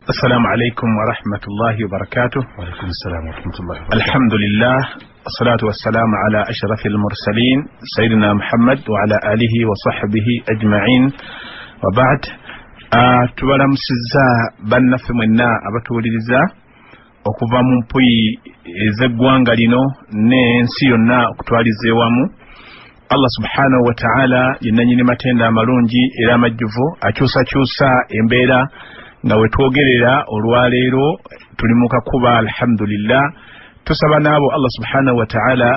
Assalamu alaikum warahmatullahi wabarakatuh. Waalaikum salam warahmatullahi wabarakatuh. Alhamdulillah wassalatu wassalamu ala ashrafil mursalin sayyidina Muhammad wa ala alihi wa sahbihi ajma'in wa ba'd. Tubalamusizza bannaffe mwenna abatuwuliriza okuva mu mpuyi ez'eggwanga lino n'ensi yonna okutwaliza ewamu. Allah subhanahu wa ta'ala ye nannyini matenda amalungi era amajjuvu, akyusakyusa embeera nga we twogerera olwaleero tuli mu kakuba, alhamdulillah. Tusaba n'abo Allah subhanahu wa ta'ala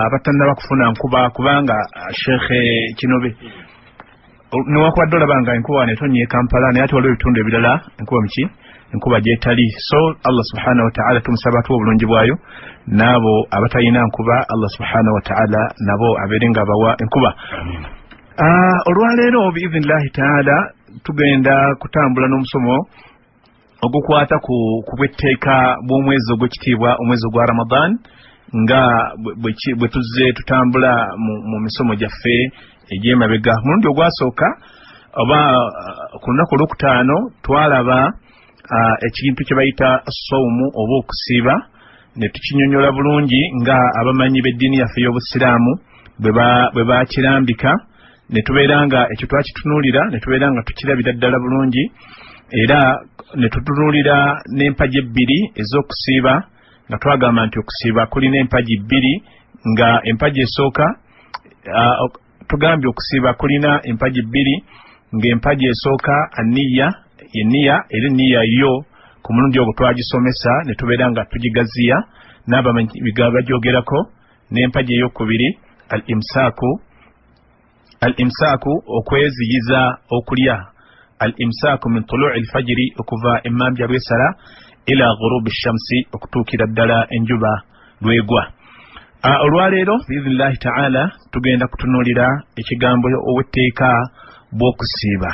abatannaba kufuna nkuba, kubanga Shekhe Kinobe, newakubadde olaba nga enkuba wano etonnya e Kampala, naye ate waliwo ebitundu ebirala enkuba muki enkuba gyetali. So Allah subhanahu wa ta'ala tumusaba atuwa obulungi bwayo, n'abo abatalina nkuba Allah subhanahu wa ta'ala nabo abeere nga abawa enkuba. Olwaleero biidhinillahi taala tugenda kutambula n'omusomo ogukwata ku bwetteeka bw'omwezi ogw'ekitiibwa, omwezi ogwa Ramadan, nga bwe tuzze tutambula mu misomo gyaffe egy'emabega. Mulundi ogwasooka oba ku lunaku olwokutaano twalaba ekintu kye bayita sawumu oba okusiiba, ne tukinyonyola bulungi nga abamanyi b'eddiini yaffe y'Obusiraamu bwe bakirambika, ne tubeera nga ekyo twakitunuulira, ne tubeera nga tukirabira ddala bulungi, era ne tutunuulira n'empagi ebbiri ez'okusiiba, nga twagamba nti okusiiba kulina empagi bbiri, nga empagi esooka tugambye okusiiba kulina empagi bbiri, ng'empagi esooka aniya, eniya, era eniya yo ku mulundi ogwo twagisomesa ne tubeera nga tugigaziya n'abamanyi bagyogerako, n'empagi eyokubiri al imsaaku, al imsaaku okweziyiza okulya, al imsaaku min tului lfajiri, okuva emmambya lwesala, ila ghurubi shamsi, okutuukira ddala enjuba lwegwa. Olwaleero biidhinillahi taala tugenda kutunuulira ekigambo owetteeka bw'okusiiba.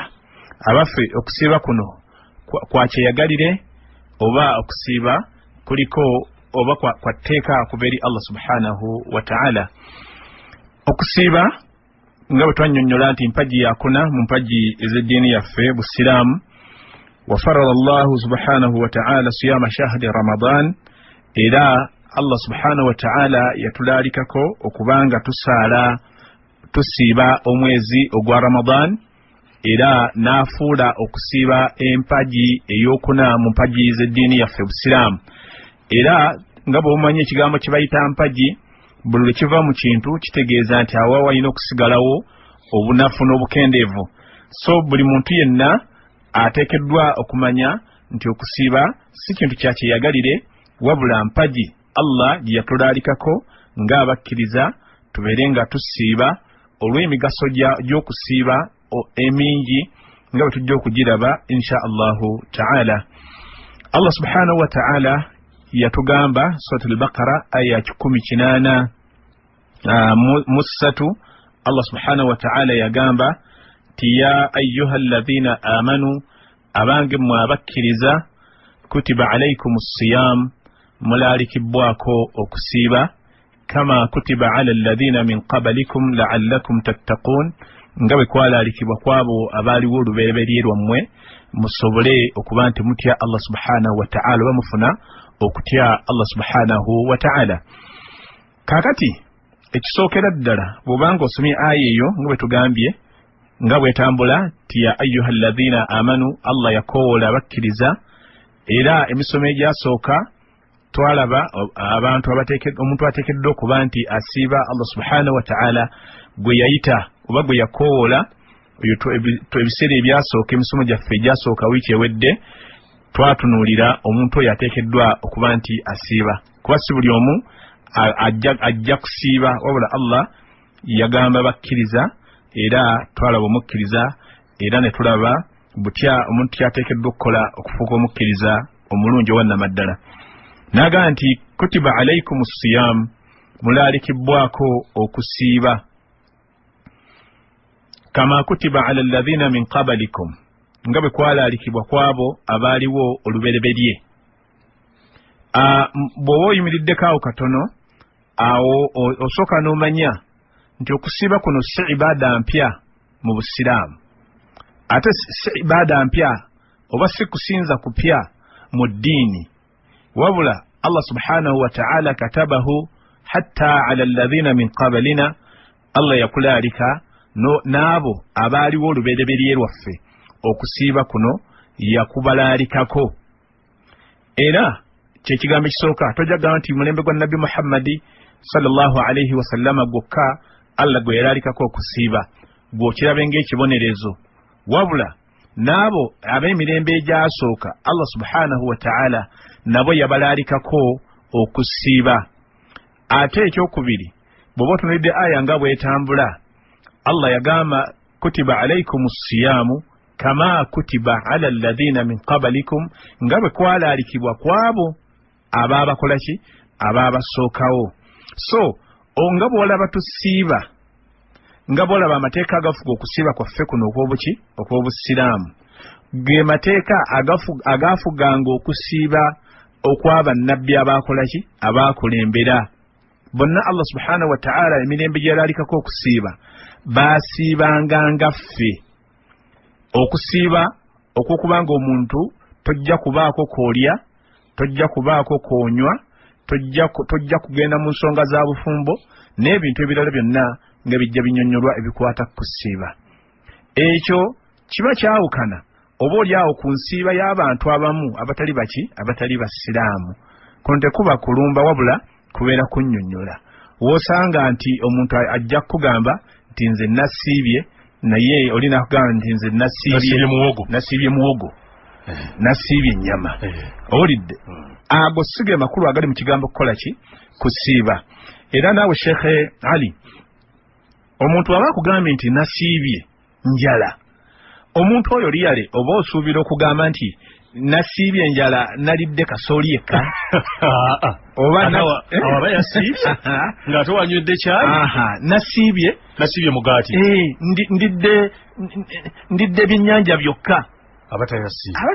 Abaffe, okusiiba kuno kwakyeyagalire oba okusiiba kuliko oba kwa tteeka okuva eri Allah subhanahu wa taala? Okusiiba nga bwe twannyonnyola nti mpagi yakuna mu mpagi ez'eddiini yaffe Busiraamu. Wafarada Allahu subhanahu wa taala siyama shahri Ramadan, era Allah subhanahu wa taala yatulaalikako okubanga tusaala tusiiba omwezi ogwa Ramadan, era n'afuula okusiiba empagi eyokuna mu mpagi z'eddiini yaffe Busiraamu. Era nga bw'omanyi ekigambo kye bayita mpagi, buli lwe kiva mu kintu kitegeeza nti awa walina okusigalawo obunafu n'obukendeevu. So buli muntu yenna ateekeddwa okumanya nti okusiiba si kintu kyakyeyagalire, wabula mpagi Allah gye yatulaalikako ng'abakkiriza tubeere nga tusiiba olw'emigaso gy'okusiiba emingi nga bwe tujja okugiraba insha Allahu taala. Allah subhanahu wa taala yatugamba Surat al-Baqara aya 183, Allah subhanahu wa taala yagamba nti ya ayuha alladhina amanu, abange mmwe abakkiriza, kutiba alaikum siyam, mulaalikibwako okusiiba, kama kutiba ala alladhina min qabalikum laallakum tattaquun, nga bwe kwalaalikibwa kwabo abaaliwo olubereberye lwammwe musobole okuba nti mutya Allah subhanahu wa taala, oba mufuna okutya Allah subhanahu wa taala. Kaakati ekisookera ddala bw'obanga osomye aya eyo nga bwe tugambye nga bwetambula ti ya ayuha alladhina amanu, Allah yakowoola abakkiriza. Era emisomo egyasooka twalaba abantu omuntu ateekeddwa okuba nti asiiba Allah subhanahu wa taala gwe yayita oba gwe yakowoola. Ebiseera ebyasooka, emisomo gyaffe egyasooka wiiki ewedde, twatunuulira omuntu oyo ateekeddwa okuba nti asiiba, kuba si buli omu ajja kusiiba, wabula Allah yagamba bakkiriza, era twalaba omukkiriza, era ne tulaba butya omuntu kyateekeddwa okukola okufuuka omukkiriza omulungi owannamaddala. N'agamba nti kutiba alaikum siyam, mulaalikibwako okusiiba, kama kutiba ala alladhina min qabalikum, nga bwe kwalaalikibwa kwabo abaaliwo olubereberye. Bw'oba oyimiriddeko awo katono awo, osooka n'omanya nti okusiiba kuno si ibaada mpya mu Busiraamu, ate si ibaada mpya oba si kusinza kupya mu ddiini, wabula Allah subhanahu wa ta'ala katabahu hatta ala alladhina min qablina, Allah yakulaalika n'abo abaaliwo olubereberye lwaffe okusiiba kuno yakubalaalikako. Era kyekigambo ekisooka, tojja kugamba nti mulembe gwa Nabbi Muhammadi sallallahu alaihi wasallama gwokka Allah gwe yalaalikako okusiiba, gw'okirabe ng'ekibonerezo, wabula n'abo ab'emirembe egyasooka Allah subhanahu wa ta'ala nabo yabalaalikako okusiiba. Ate ekyokubiri, bw'oba otunuulidde aya nga bw'etambula, Allah yagamba kutiba alaikum siyaamu kama kutiba ala alladhina min qablikum, nga bwe kwalaalikibwa kwabo abaabakola ki, abaabasookawo. So nga bw'olaba tusiiba, nga bw'olaba amateeka agafuga okusiiba kwaffe kuno okw'obuki, okw'obusiraamu, ge mateeka agaafuganga okusiiba okw'abannabbi abaakola ki, abaakulembera bonna. Allah subhanahu wa ta'ala emirembe gye yalaalikako okusiiba baasiibanga nga ffe. Okusiiba okw'okubanga omuntu tojja kubaako k'olya, tojja kubaako k'onywa, tojja kugenda mu nsonga za bufumbo n'ebintu ebirala byonna nga bijja binyonnyolwa ebikwata ku kusiiba. Ekyo kiba kyawukana oba oli awo ku nsiiba y'abantu abamu abatali baki, abatali basiraamu. Kuno tekuba kulumba, wabula kubeera kunnyonnyola. W'osanga nti omuntu ajja kukugamba nti nze nasiibye, naye oli nakugamba nti nze nasiibye muwogo, nasiibye ennyama. Owulidde? Ago si ge makulu agali mu kigambo kukola ki, kusiiba. Era naawe Sheikh Ali, omuntu aba akugambye nti nasiibye njala, omuntu oyo liyale oba osuubira okugamba nti nasiibye enjala nalidde kasooli yekka? Oba aba yasiibye ng'ate wanywedde kyayi? Nasiibye mugaati, ndidde byennyanja byokka. Aba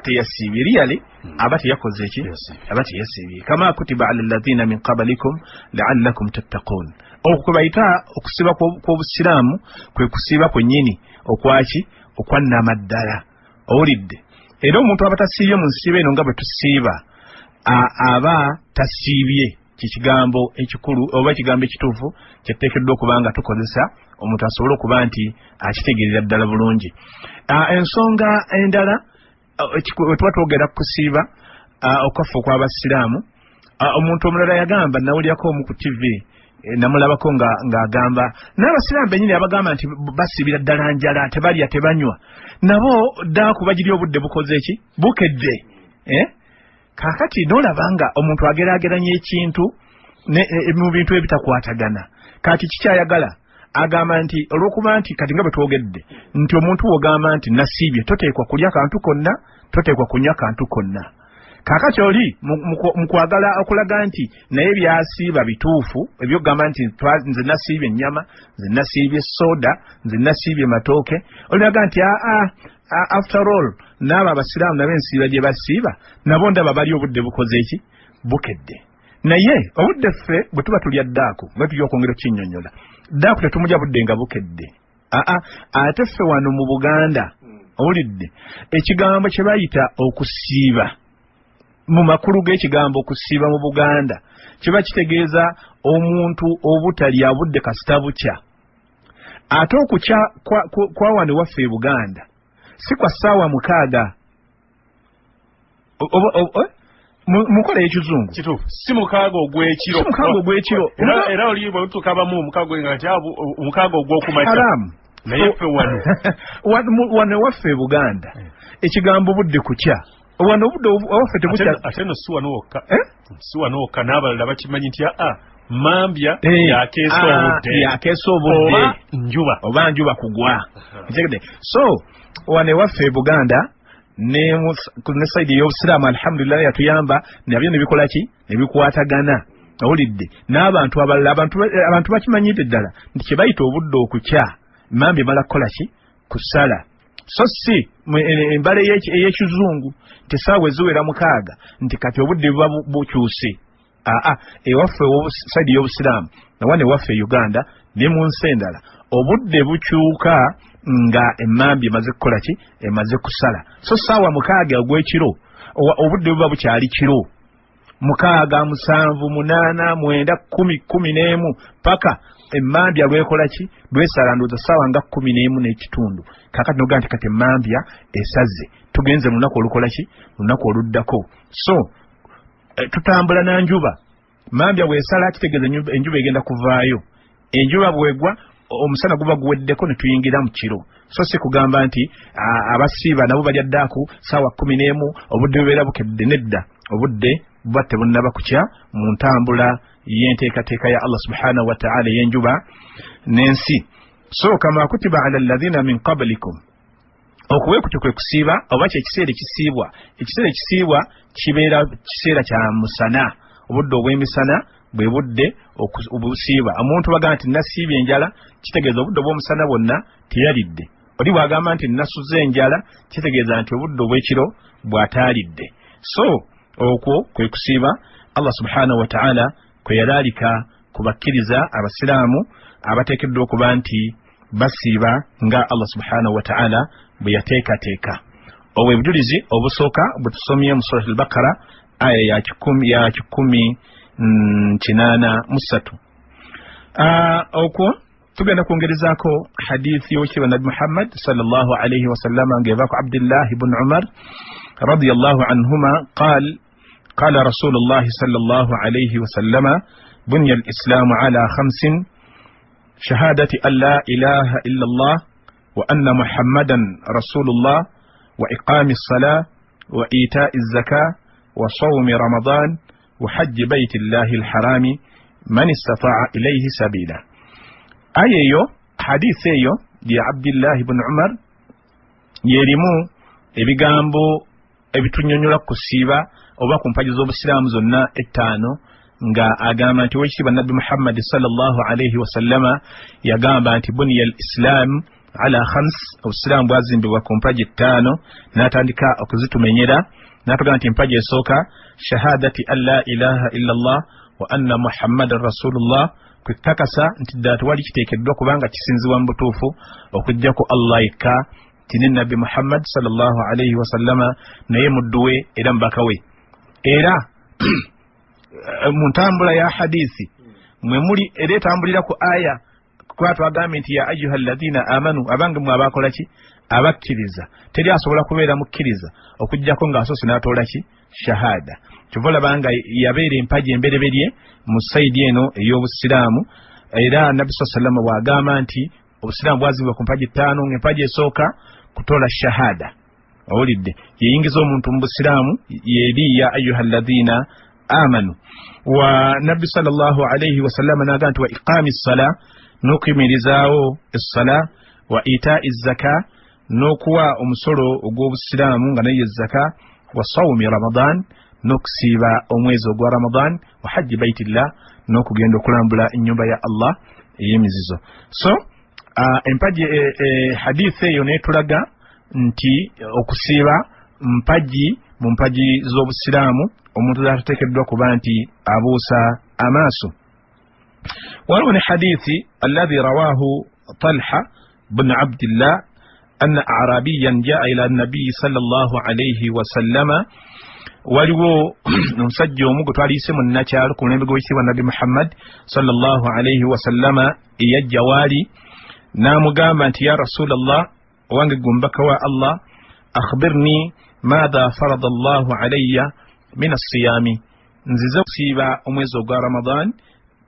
teyasiibye liyale, aba teyakoze ki, aba teyasiibye. Kama kutiba ala alladhina min qablikum la'allakum tattaqun. Okwo kwe bayita okusiiba kw'obusiraamu, kwe kusiiba kwennyini okwaki, okwannamaddala. Owulidde? Era omuntu aba tasiibye mu nsiiba eno nga bwe tusiiba, aba tasiibye. Kikigambo ekikulu oba ekigambo ekituufu kyetuteekeddwa okuba nga tukozesa, omuntu asobole okuba nti akitegeerera ddala bulungi. Ensonga endala, tuba twogera ku kusiiba okwaffe okw'abasiraamu, omuntu omulala yagamba, nawulirako omu ku TV, namulabako ng'agamba n'abasiraamu bennyini abagamba nti basiibira ddala njala, tebalya tebanywa, nabo ddaaku bagiri obudde bukoze ki, bukedde. Kaakati n'olaba nga omuntu ageraageranya ekintu mu bintu ebitakwatagana. Kati kikyayagala agamba nti olw'okuba nti kati nga bwe twogedde nti omuntu w'ogamba nti nasiibye, toteekwa kulya kantu konna, toteekwa kunywa kantu konna. Kaakati oli mu kwagala okulaga nti naye byasiiba bituufu, ebyokugamba nti nze nasiibye ennyama, nze nasiibye soda, nze nasiibye matooke, oliraga nti after all n'abo abasiraamu nabo ensiiba gye basiiba nabo ndaba bali obudde bukoze ki, bukedde. Naye obudde ffe bwe tuba tulya daaku, nga tujja okwongera okukinnyonnyola, daaku tetumulya budde nga bukedde. Ate ffe wano mu Buganda, owulidde ekigambo kye bayita okusiiba, mu makulu g'ekigambo okusiiba mu Buganda kiba kitegeeza omuntu obutalya budde kasita bukya. Ate okukya kwa wano waffe e Buganda si kwa ssaawa 6 mu nkola ey'ekizungu. Kituufu, si 6 ogw'ekiro. Si 6 ogw'ekiro. Era oli bwe tukabamu 6 nga nti 6 ogw'okumakya. Haramu. Naye ffe wano. Wano waffe e Buganda ekigambo budde kukya. Wano obudde waffe tebukya. Ate no si wano wokka. Si wano wokka, n'abalala bakimanyi nti mambya yakeesa obudde. Yakeesa obudde. Oba njuba. Oba njuba kugwa. So wano ewaffe e Buganda ne saidi ey'obusiraamu alhamdulillah yatuyamba nabyo ne bikola ki, ne bikwatagana. Owulidde? N'abantu abalala, abantu bakimanyidde ddala nti kye bayita obudde okukya, mambya emala kukola ki, kusala. So si embala ey'ekizungu nti essaawa eziwera 6 nti kati obudde buba bukyuse. Ewaffe saidi y'obusiraamu nawa newaffe e Uganda ne mu nsi endala obudde bukyuka Nga emmambya emaze kukola ki? Emaze kusala. So saawa 6 ogw'ekiro, obudde buba bukyali kiro, 6, 7, 8, 9, 10, 11 paka emmambya lwekola ki? Lwesala, ndowooza saawa nga 11.5. Kakati nogaa nti kati emmambya esaze, tugenze mu lunaku olukola ki? Lunaku oluddako. So tutambula na njuba. Mambya bwesala kitegeeza enjuba egenda kuvaayo. Enjuba bwegwa omusana guba guweddeko ne tuyingira mu kiro. So si kugamba nti abasiiba nabo balya ddaaku saawa 11 obudde bubeera bukedde. Nedda, obudde buba tebunnaba kukya mu ntambula y'enteekateeka ya Allah subhanahu wa ta'ala ey'enjuba n'ensi. So kama kutiba ala alladhina min qablikum, okuwe kutyo kwe kusiiba oba kyekiseera ekisiibwa. Ekiseera ekisiibwa kibeera kiseera kya musana, obudde obw'emisana bwe budde obusiiba. Omuntu bagamba nti nasiibye enjala, kitegeeza obudde obw'omusana bwonna teyalidde. Oli bw'agamba nti nasuze enjala, kitegeeza nti obudde obw'ekiro bw'ataalidde. So okwo kwe kusiiba Allah subhanahu wa ta'ala kwe yalaalika ku bakkiriza abasiraamu abateekeddwa okuba nti basiiba nga Allah subhanahu wa ta'ala bwe yateekateeka. Obwo obujulizi obusooka bwe tusomye mu Surat al-Baqara aya ya 183. Okwo tugenda kwongerezaako hadithi y'owekitiibwa Nabbi Muhammad sallallahu alayhi wasallama ng'eva ku Abdullah ibn Umar radiyallahu anhuma qaal qala Rasulullah sallallahu alayhi wasallama bunya al-islamu ala khamsin shahadati an la ilaha illa Allah wa anna Muhammadan Rasulullah wa iqami as-salah wa ita'i az-zakah wa sawmi Ramadan wa hajji bayti Allahi al-harami man istata'a ilayhi sabila. Aya eyo, hadithi eyo ya Abdullah ibn Umar yerimu ebigambo ebitunyonyola kusiiba oba ku mpagi z'obusiraamu zonna 5, nga agamba nti owekitiibwa Nabbi Muhammad sallallahu alayhi wasallama yagamba nti buniya al-islaam ala khams, obusiraamu bwazimbibwa ku mpagi 5, n'atandika okuzitumenyera n'atugamba nti empagi esooka shahadati an la ilaha illa Allah wa anna Muhammadan rasulullah, kwekakasa nti ddala tewali kiteekeddwa kubanga kisinzibwa mu butuufu okuggyako Allah yekka, nti ne Nabbi Muhammad sallallahu alayhi wasallama naye muddu we era mubaka we. Era mu ntambula ya hadithi mwe muli era etambulira ku aya kuba twagambye nti ya ayuha alladhina amanu, abange mwe abakola ki? Abakkiriza. Teri asobola kubeera mukkiriza okuggyako ng'asoose n'atoola ki? Shahada. Kyova olaba nga yabeera empagi embereberye mu sayidi eno ey'obusiraamu. Era Nabbi sallallahu alayhi wasallam bw'agamba nti obusiraamu bwazimbibwa ku mpagi 5, ng'empagi esooka kutoola shahada, owulidde, yeyingiza omuntu mu busiraamu, yeri ya ayuha alladhina amanu. Wa Nabbi sallallahu alayhi wasallam n'agamba nti wa iqami ssala, n'okuyimirizaawo essala, wa ita'i zaka, n'okuwa omusolo ogw'obusiraamu nga naye zaka, wa sawmi Ramadan, n'okusiiba omwezi ogwa Ramadan, wa hajji baitillah, n'okugenda okulambula ennyumba ya Allah ey'emizizo. So empagi hadithi eyo n'etulaga nti okusiiba mpagi mu mpagi z'obusiraamu omuntu z'atateekeddwa kuba nti abuusa amaaso. Waliwo ne hadithi alladhi rawahu Talha bun Abdillah anna a'rabiyan jaa ila nabiyi sallallahu alayhi wasallama, waliwo omusajja omu gwe twaliyise munnakyalo ku mulembe gw'ekitiibwa Nabbi Muhammad sallallahu alayhi wasallama eyajja waali n'amugamba nti ya Rasulallah, owange gwe mubaka wa Allah, akhbirni maadha farada Allahu alayya min assiyami, nzize okusiiba omwezi ogwa Ramadan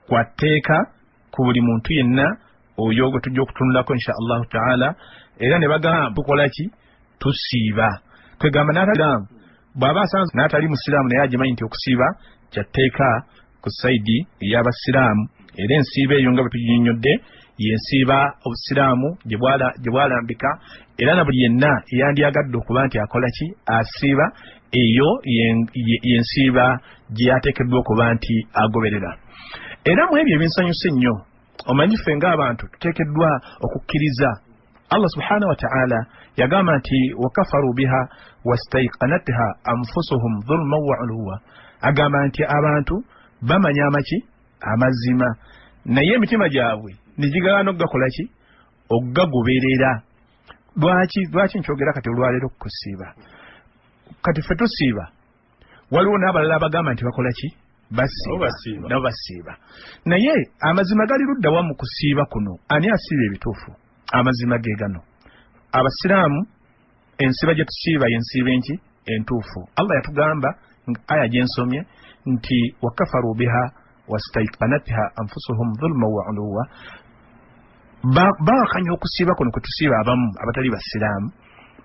kwa tteeka ku buli muntu yenna oyo gwe tujja okutunulako insha Allahu taala. Era ne bagamba tukola ki? Tusiiba. Kwegamba n'atasiraamu bw'aba asanze n'atali musiraamu naye agimanyi nti okusiiba kya tteeka ku sayidi ey'abasiraamu. Era ensiiba eyo nga bwe tuginnyonnyodde yensiiba obusiraamu gye bwalambika, era na buli yenna eyandyagadde okuba nti akola ki? Asiiba. Eyo yensiiba gye yateekeddwa okuba nti agoberera. Era mu ebyo ebinsanyusa ennyo, omanyi ffe ng'abantu tuteekeddwa okukkiriza Allah subhanahu wa ta'ala yagamba nti wakafaru biha wastaiqanatha anfusuhum dhulman wa uluwa, agamba nti abantu bamanya amaki? Amazima, naye emitima gyabwe ne gigaana okugakola ki? Okugagoberera. Lwaki nkyogera kati olwaleero kusiiba? Kati ffe tusiiba, waliwo n'abalala abagamba nti bakola ki? Basiiba, nabo basiiba. Naye amazima gali ludda wa mu kusiiba kuno? Ani asiiba ebituufu? Amazima ge gano: abasiraamu ensiiba gye tusiiba yensiiba enki? Entuufu. Allah yatugamba aya gyensomye nti wakafaru biha wastaiqanatha anfusuhum dhulma wa uluwa. Bawakanya okusiiba kuno kwe tusiiba abamu abatali basiraamu,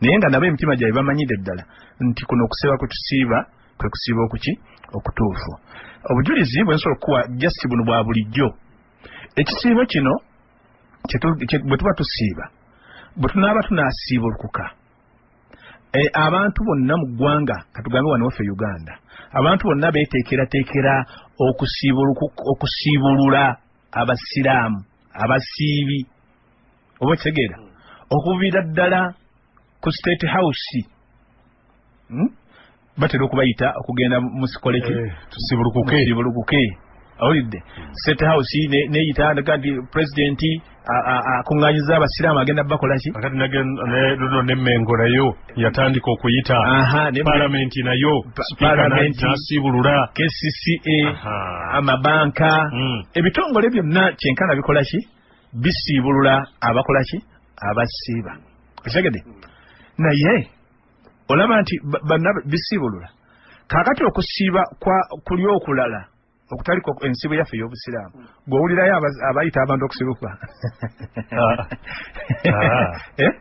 naye nga nabo emitima gyabwe bamanyidde ddala nti kuno okusiiba kwe tusiiba kwe kusiiba okuki? Okutuufu. Obujulizi bwe nsobola okukuwa just buno bwa bulijjo. Ekisiibo kino bwe tuba tusiiba, bwe tunaaba tunaasiibulukuka, abantu bonna mu ggwanga, katugambe wano waffe Uganda, abantu bonna beeteekerateekera okusiibulula abasiraamu abasiibi, oba okitegeera, okuviira ddala ku State House. Batera okubayita okugenda musikoleki, Tusibulukuke. Awulidde State House neyita nti pulezidenti akuŋŋanyiza abasiraamu agenda bakola ki? Akati luno nemmengo nayo yatandika okuyita, palamenti nayo nasiibulula, KCCA, amabanka, ebitongole byonna kyenkana bikola ki? Bisiibulula abakola ki? Abasiiba. Okitegedde? Naye olaba nti banna bisiibulula. Kaakati okusiiba kuli okulala okutali ensibo yaffe ey'obusiraamu, gw'owulirayo abayita abantu okusibuka? Eh?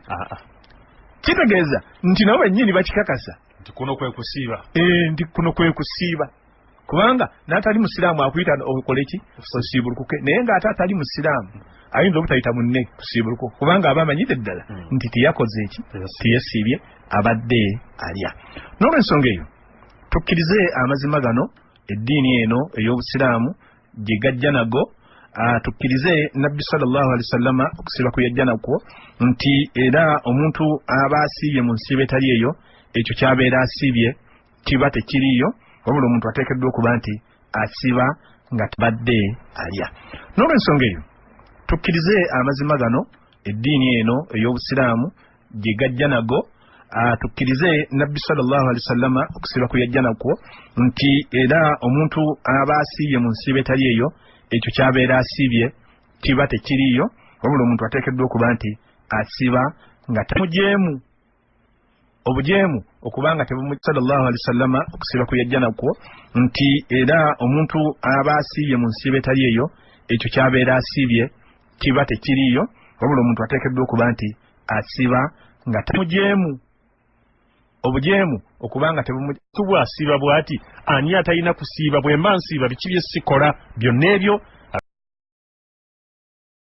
Kitegeeza nti nabo bennyini bakikakasa nti kuno kwe kusiiba. Nti kuno kwe kusiiba, kubanga n'atali musiraamu akuyita okole ki? Osiibulukuke. Naye ng'ate atali musiraamu ayinza obutayita munne kusiibulukuka, kubanga aba amanyidde ddala nti teyakoze eki, teyesiibye, abadde alya. N'olwensonga eyo tukkirize amazima gano eddiini eno ey'obusiraamu gye gajja nago. Tukkirize nabbi sallallahu alaihi wasallama okusiiba kwe yajja nakwo, nti era omuntu aba asiibye mu nsiiba etali eyo, ekyo kyabeera asiibye kiba tekiriiyo, wabula omuntu ateekeddwa okuba nti asiiba nga tabadde alya. N'olwensonga eyo tukkirize amazima gano eddiini eno ey'obusiraamu gye gajja nago. Tukkirize nabbi sallallahu alaihi wasallama okusiiba kwe yajja nakwo, nti era omuntu aba asiibye mu nsiiba etali eyo, ekyo kyabeera asiibye kiba tekiriiyo, wabula omuntu ateekeddwa okuba nti asiiba nga mujeemu. Obujeemu okubanga sallallahu alaihi wasallama okusiiba kwe yajja nakwo, nti era omuntu aba asiibye mu nsiiba etali eyo, ekyo kyabeera asiibye kiba tekiriiyo, wabula omuntu ateekeddwa okuba nti asiiba nga mujeemu. Obujeemu okubanga tebwasiiba bwati, ani atalina kusiiba? Bwe mba nsiiba, biki bye sikola byonna ebyo?